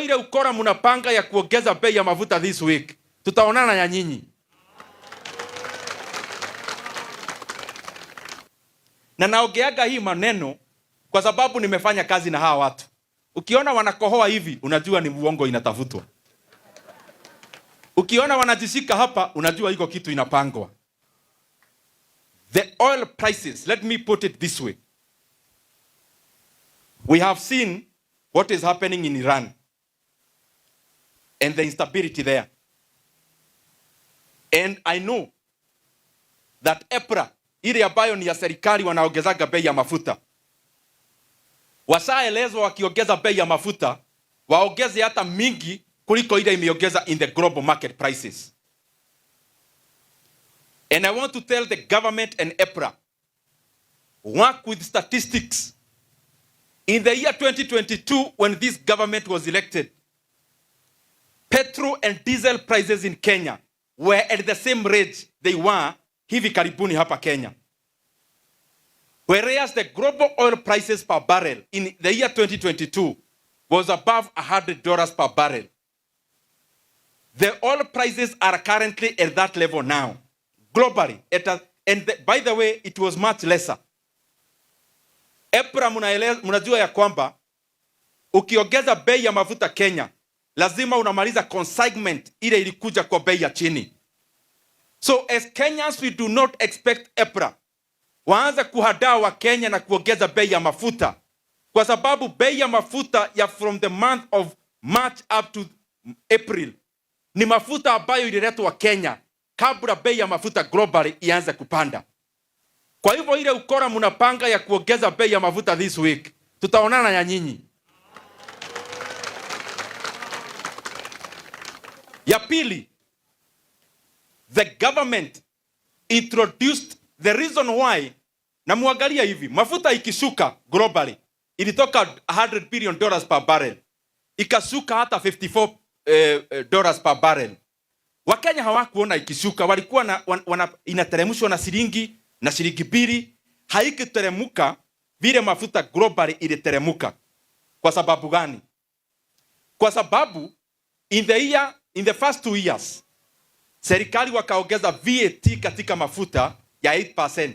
Ile ukora mnapanga ya kuongeza bei ya mafuta this week, tutaonana ya nyinyi. Na naongeaga hii maneno kwa sababu nimefanya kazi na hawa watu. Ukiona wanakohoa hivi, unajua ni uongo inatafutwa. Ukiona wanajishika hapa, unajua iko kitu inapangwa. The oil prices, let me put it this way. We have seen what is happening in Iran and the instability there. And I know that EPRA, ile ambayo ni ya serikali, wanaongezaga bei ya mafuta. Washaelezwa wakiongeza bei ya mafuta waongeze hata mingi kuliko ile imeongeza in the global market prices. And I want to tell the government and EPRA, work with statistics. In the year 2022, when this government was elected, petrol and diesel prices in Kenya were at the same rate they were hivi karibuni hapa Kenya. Whereas the global oil prices per barrel in the year 2022 was above $100 per barrel. The oil prices are currently at that level now, globally. By the way, it was much lesser. EPRA mnajua ya kwamba ukiongeza bei ya mafuta Kenya, lazima unamaliza consignment ile ilikuja kwa bei ya chini. So as Kenyans, we do not expect EPRA waanze kuhadaa wa Kenya na kuongeza bei ya mafuta, kwa sababu bei ya mafuta ya from the month of March up to April ni mafuta ambayo ililetwa Kenya kabla bei ya mafuta globally ianze kupanda. Kwa hivyo ile ukora mnapanga ya kuongeza bei ya mafuta this week, tutaonana ya nyinyi. Ya pili, the government introduced the reason why, na muangalia hivi, mafuta ikishuka globally ilitoka $100 billion per barrel ikashuka hata 54 dollars per barrel. Wakenya hawakuona ikishuka, walikuwa na, wan, wana, inateremshwa na shilingi na shilingi mbili, haikiteremuka vile mafuta globally iliteremuka. Kwa sababu gani? Kwa sababu in the first 2 years serikali wakaongeza VAT katika mafuta ya 8%.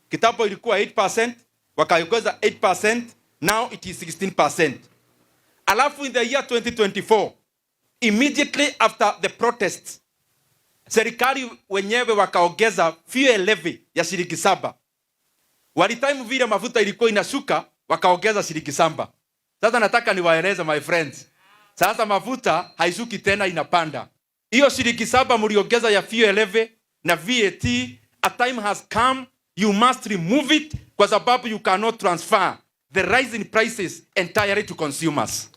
Kitambo ilikuwa 8%, wakaongeza 8%, now it is 16%. Alafu in the year 2024, immediately after the protests, serikali wenyewe wakaongeza fuel levy ya shilingi 7. Walitime vile mafuta ilikuwa inashuka, wakaongeza shilingi 7. Sasa nataka niwaeleze my friends, sasa mafuta haishuki tena, inapanda. Hiyo shilingi 7 mliongeza ya fuel levy na VAT, a time has come, you must remove it, kwa sababu you cannot transfer the rise in prices entirely to consumers.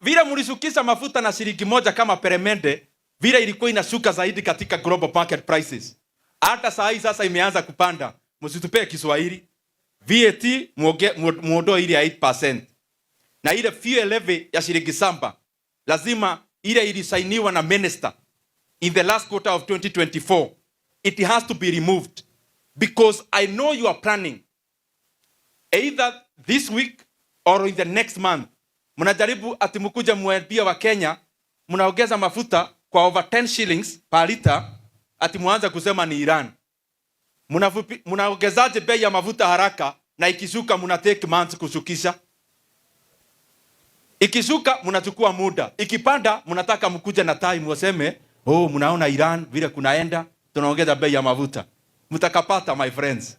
Vile mlishukisha mafuta na shilingi 1 kama peremende, vile ilikuwa inashuka zaidi katika global market prices. Hata saa hii sasa imeanza kupanda. Msitupee Kiswahili. VAT muondoe ile ya 8%. Na ile fuel levy ya shilingi 7 lazima ile ilisainiwa na minister in the last quarter of 2024. It has to be removed because I know you are planning either this week or in the next month. Mnajaribu ati mkuja muambie wa Kenya mnaongeza mafuta kwa over 10 shillings per liter, ati muanze kusema ni Iran. Mnaongezaje bei ya mafuta haraka na ikishuka mna take months kushukisha? Ikishuka mnachukua muda, ikipanda mnataka mkuje na time waseme, oh, mnaona Iran vile kunaenda, tunaongeza bei ya mafuta. Mtakapata my friends.